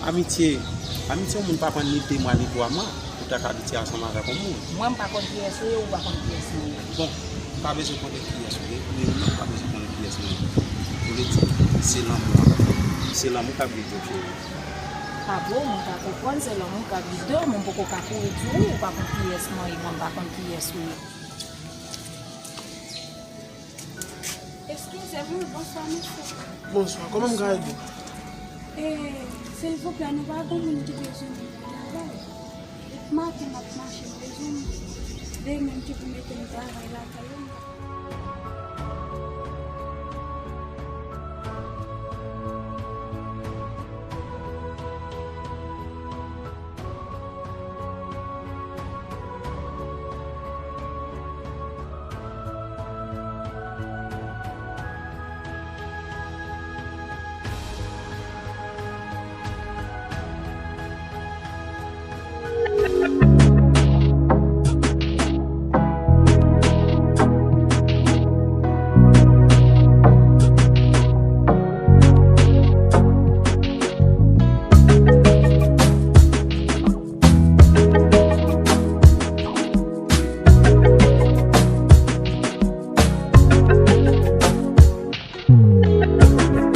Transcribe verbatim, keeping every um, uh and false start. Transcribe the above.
Amitye, amitye yon moun pa pran ni de mwa ni twa mwa pou ta ka abitye ansanm avèk yon moun. Mwen, m pa konn kiyès ou ye, ou pa konn kiyès mwen ye. Bon, ou pa bezwen konnen kiyès ou ye, ni ou menm pa bezwen konnen kiyès mwen ye. Politik, se lanmou k ap, se lanmou k ap gide w, cheri. Pa bon, mwen ka konprann, se lanmou k ap gide w, men m poko ka kouri di ou, ou pa konn kiyès mwen ye, mwen m pa konn kiyès ou ye. Eskize mwen, bonswa mesye. Bonswa, kòman m ka ede w? E, silvouplè, nou pa gon moun ki bezwen moun pou travay? Depi maten m ap mache, m bezwen de moun ki pou mete m travay lakay yo.